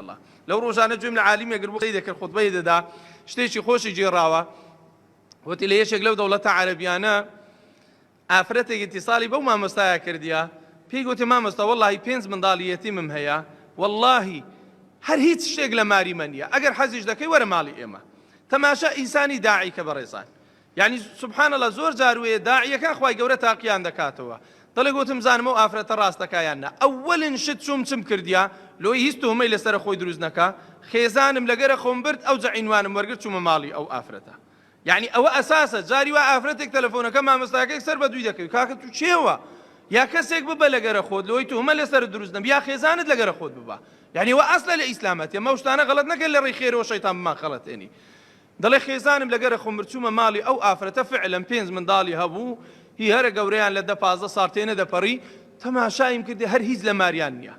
اللە لەو ڕۆژانە گوێم لە عالیمێک گرت بوو قسەی دەکرد خوتبەی دەدا شتێکی خۆشی گێڕاوە وتی لە یەکێک لەو دەوڵەتە عەرەبیانە ئافرەتێک ئیتیساڵی بەو مامۆستایە کردیە پێی گوتی مامۆستا وەڵاهی پێنج منداڵی یەتیمم هەیە وەڵاهی هەر هیچ شتێک لە ماری مە نییە ئەگەر حەزیش دەکەی وەرە ماڵی ئێمە تەماشا ئینسانی داعی کە بەڕێزان یانی سبحان اللە زۆر جار وەیە داعیەکان خوای گەورە تاقیان دەکاتەوە دەڵێ گۆتم زانم ئەو ئافرەتە ڕاست دەکا یان نا ئەوەلن شت چوم چم کردیا لۆی هیچ تۆمەی لەسەر خۆی دروست نەکا خێزانم لەگەرە خۆم برد ئەوجا عینوانم وەرگرت چومە ماڵی ئەو ئافرەتە یعنی ئەوە ئەساسە جاری وا ئافرەتێک تەلەفۆنەکە مامۆستاکەی سەر بە دووی دەکەوی کاکە تو چێوە یا کەسێک ببە لەگەرە خۆت لۆی تۆمە لەسەر دروست نەبی یا خێزانت لەگەرە خۆت ببە یعنی وە ئەسلە لە ئیسلامەتە مەوشتانە غەڵەت نەکەن لە ڕێی خێرەوە شەیتان بمان خەڵەتێنی دەڵێ خێزانم لەگەرە خۆم چوومە ماڵی ئەو ئافرەتە فعلەن پێنج منداڵی هەبوو هی هەرە گەورەیان لە دە 15 ساڵ تێنەدەپەڕی تەماشایم کردی هەر هیچ لە ماریان نییە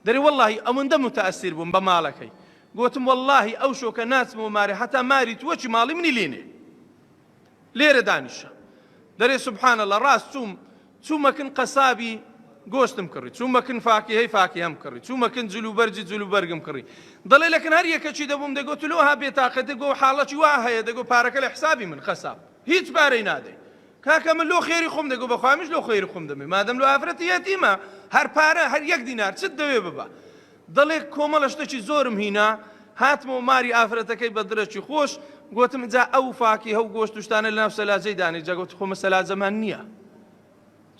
دەرێ وەڵڵاهی ئەوەندە متەئەسیر بووم بە ماڵەکەی گۆتم وەڵڵاهی ئەو شۆکە ناچمەوە مارێ هەتا ماری تووەکی ماڵی منی لێنێ لێرە دانیشە دەرێ سبحان اللە ڕاست چووم چوومە کن قەسابی گۆشتم کڕی چوومە کن فاکیهەی فاکیهەم کڕی چوومە کن جلوبەرگی جلوبەرگم کڕی دەڵێ لە کن هەر یەکەکی دەبووم دەگۆ تو لۆها بێتاقەتی گۆ حاڵەتی وا هەیە دەگۆ پارەکە لە حسابی من قەساب هیچ پارەی نادەی کاکە من لۆ خێری خۆم دەگۆ بەخوا منیش لۆ خێری خۆم دەمێ مادەم لۆ ئافرەتی یەتیمە هەر پارە هەر یەک دینار چت دەوێ ببە دەڵێ کۆمەڵە شتەکی زۆرم هینا، هاتمەوە ماری ئافرەتەکەی بە درەکی خۆش، گۆتم جا ئەو فاکیهە و گۆشت و شتانە لەناو سەلاجەی دانێ، جا گۆتی خۆ مە سەلاجەمان نییە.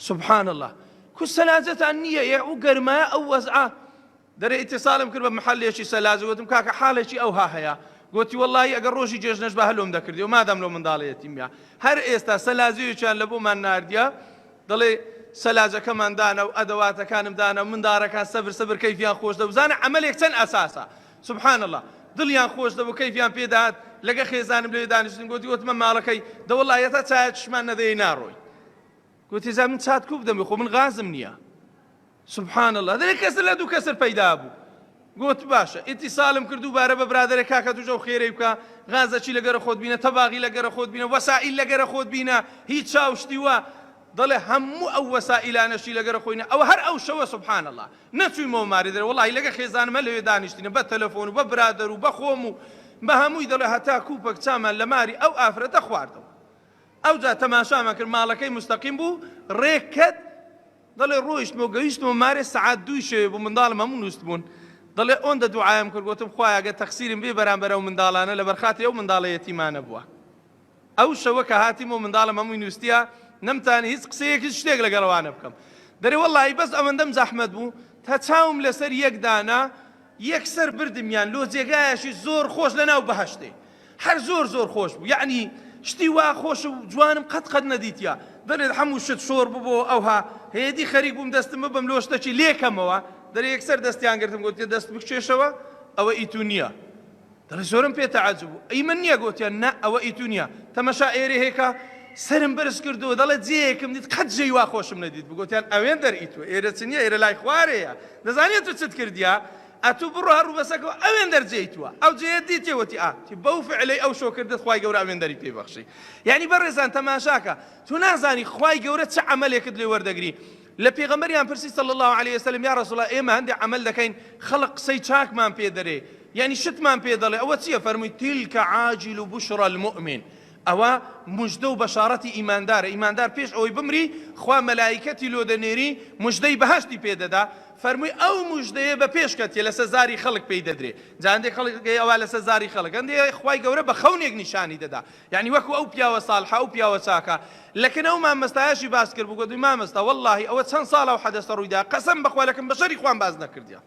سبحان اللە کو سەلاجەتان نییە ئێ ئەو گەرمایە ئەو وەزعە. دەرێ ئیتیسالم کرد بە محەلێکی سەلاجە گۆتم کاکە حاڵێکی ئەوها هەیە، گۆتی وەڵڵاهی ئەگەر ڕۆژی جێژنەش با هەر لۆم دەکردی و مادام لۆ منداڵە یەتیمە هەر ئێستا سەلاجەیەکیان لە بۆمان ناردیە، دەڵێ سەلاجەکەمان دانا و ئەدەواتەکانم دانا و مندارەکان سەبر سەبر کەیفیان خۆش دەبوو زانە عەمەلێک چەند ئەساسە سبحان اللە دڵیان خۆش دەبوو کەیفیان پێ دەهات لەگە خێزانم لەوێ دانیشتن گۆتی وتمە ماڵەکەی دە وەڵا یەتا چایەکیشمان نەدەی ناڕۆی گۆتی جا من چات کو بدەم خۆ من غازم نییە سبحان اللە دەرێ کەسر لە دوو کەسر پەیدا بوو گوت باشە ئیتیسالم کرد دووبارە بە برادەرێک کاکە توش ئەو خێرەی بکە غازەچی لەگەرە خۆت بینە تەباغی لەگەرە خۆت بینە وەسائیل لەگەرە خۆت بینە هیچ چاو شتی وا دەڵێ هەموو ئەو وەسائیلانەشی لەگەرە خۆینە ئەوە هەر ئەو شەوە سبحان اللە نەچوویمەوە ماری دەرێ وەڵاهی لەگە خێزانم هەر لەوێ دانیشتینە بە تەلەفۆن و بە برادەر و بە خۆم و بە هەمووی دەڵێ هەتا کوپەک چامان لە ماری ئەو ئافرەتە خواردەوە ئەوجا تەماشامان کرد ماڵەکەی مستەقیم بوو ڕێک کەت دەڵێ ڕۆیشتم و گەیشتمەوە مارێ سەعات دووی شەوێ بوو منداڵم هەموو نووستبوون دەڵێ ئۆندە دوعایم کرد گۆتم خوایە گەر تەقسیرم بێ بەرامبەر ئەو منداڵانە لەبەر خاتری ئەو منداڵە یەتیمانە بووە ئەو شەوە کە هاتیمەوە منداڵم هەمووی نووستیە نەمتانی هیچ قسەیەک هیچ شتێک لەگەڵ ئەوانە بکەم دەرێ وەڵڵاهی بەس ئەوەندەم زەحمەت بوو تا چاوم لەسەر یەک دانا یەکسەر بردمیان لۆ جێگایەکی زۆر خۆش لەناو بەهەشتێ هەر زۆر زۆر خۆش بوو یەعنی شتی وا خۆش و جوانم قەت قەت نەدیتیە دەرێت هەموو شت شۆڕ ببۆ ئەوها هێدی خەریک بووم دەستم ببەم لۆ شتەکی لێکەمەوە دەرێ یەکسەر دەستیان گرتم گوتیان دەست بکێشەوە ئەوە ئیتو نییە دەڵێ زۆرم پێ تەعەجب بوو ئەی من نییە گوتیان نا ئەوە ئیتو نییە تەمەشا ئێرێ هێکا سەرم بەرز کردەوە دەڵێ جێیەکم دیت قەت جێی وا خۆشم نەدیت بوو گوتیان ئەوێن دەر ئیتوە ئێرە چ نییە ئێرە لای خوارێیە دەزانێت تو چت کردیە ئەتوو بڕۆ هەر ڕووبەسەکەوە ئەوێن دەر جێی تووە ئەو جێیە دیتێ وتی ئا تی بەو فعلەی ئەو شۆ کردت خوای گەورە ئەوێن دەری پێی بەخشی یعنی بەڕێزان تەماشاکە تو نازانی خوای گەورە چ عەمەلێکت لێ وەردەگری لە پێغەمبەریان پرسی صلی الله علیه وسلم یا رسول الله ئێمە هەندێک عەمەل دەکەین خەڵک قسەی چاکمان پێ دەرێ یعنی شتمان پێ دەڵێ ئەوە چییە فەرمووی تلک عاجل بشرى المؤمن ئەوە مژدە و بەشارەتی ئیماندارە، ئیماندار پێش ئەوەی بمری خوا مەلائیکەتی لۆ دەنێری مژدەی بەهەشتی پێ دەدا، فەرمووی ئەو مژدەیە بە پێش کەتیە لەسەر زاری خەڵک پێی دەدرێ، جا هەندێک خەڵک ئەی ئەوا لەسەر زاری خەڵک، هەندێک خوای گەورە بە خەونێک نیشانی دەدا، یەعنی وەکو ئەو پیاوە ساڵحە ئەو پیاوە چاکە، لەکن ئەو مامەستایەشی باس کرد بوو گوتی مامەستا وەڵڵاهی ئەوە چەند ساڵە ئەو حەدەسە ڕوویدا قەسەم بەخوا لەکن بەشەری خوام باس نەکردیە.